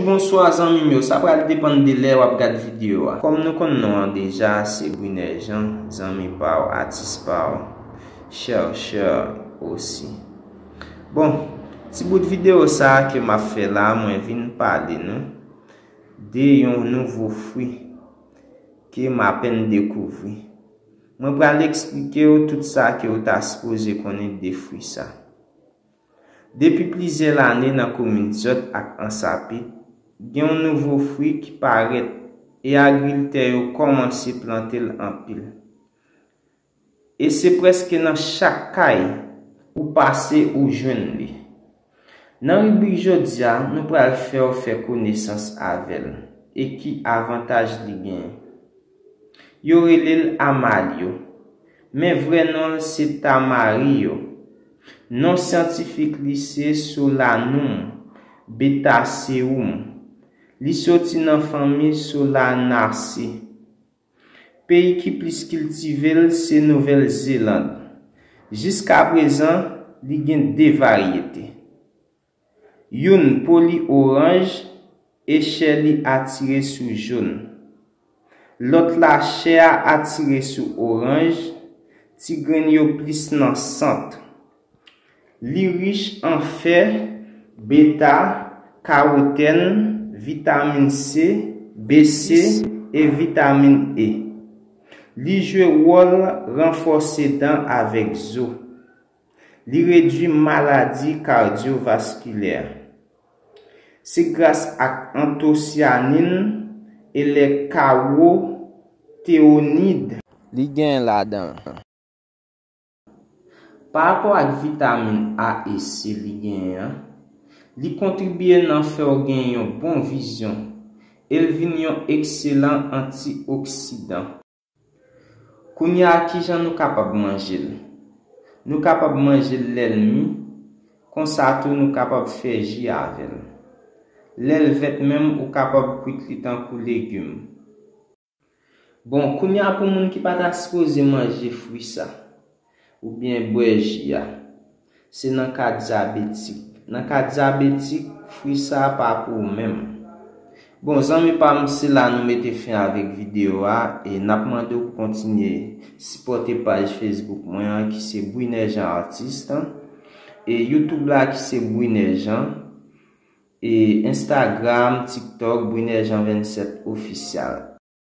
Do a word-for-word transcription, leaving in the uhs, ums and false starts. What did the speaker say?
Bonswa zanmi m yo, sa pral depann de lè w ap gad videyo a. Kòm nou konn non an deja, se Briner Jean, zanmi pa w, atis pa w, chèchè osi. Bon, ti bout videyo sa a ke m ap fè la, mwen vin pale nou de yon nouvo fwi ke m apèn dekouvri. Mwen pral eksplike w tout sa ke w ta sipoze konnen de fwi sa. Depi plizyè lane nan komin Zòt ak Ansapit, gen yon nouvo fwi ki parèt e agrikltè yo kòmanse plante l anpil. E se prèske nan chak kay ou pase ou jwenn li. Nan ribrik jodi a, nou pral fè w fè konesans avè l e ki avantaj li genyen. Yo rele l Amalyo, men vrè non l se Tamarillo. Non syantifik li se Solanum betaceum. Li soti nan fanmi Solanaceae. Peyi ki plis kiltive l se Nouvèl Zeland. Jiska prezan, li gen de varyete. Youn po li oranj e chè li atire sou jòn. Lòt la, chè a atire sou oranj, ti grenn yo plis nan sant. Li rich an fè, beta, kawotèn, vitamin C, B six e vitamin E. Li jwe wòl ranfòse dan avèk zo. Li redui maladi kadyovaskilè. Se gras ak antosyanin e lè kawotewonid li gen ladan l. Parapò ak vitamin A e C li genyen an, li kontribye nan fè w gen yon bon vizyon e l vin yon ekselan antioksidan. Kounye a, kijan nou kapab manje l? Nou kapab manje l lè l mi, konsa tou nou kapab fè ji avè l. Lè l vèt menm, ou kapab kwit li tankou legim. Bon, kounye a pou moun ki pa ta sipoze manje fwi sa, oubyen bwè ji a, se nan ka dyabetik. Nan ka dyabetik, fwi sa a pa pou ou menm. Bon, zanmi pa m, se la nou mete fen avèk videyo a, e n ap mande w pou kontinye sipòte paj Facebook mwen an, ki se Briner Jean Artiste, e YouTube la, ki se Briner Jean, e Instagram, TikTok, Briner Jean vingt-sept Official.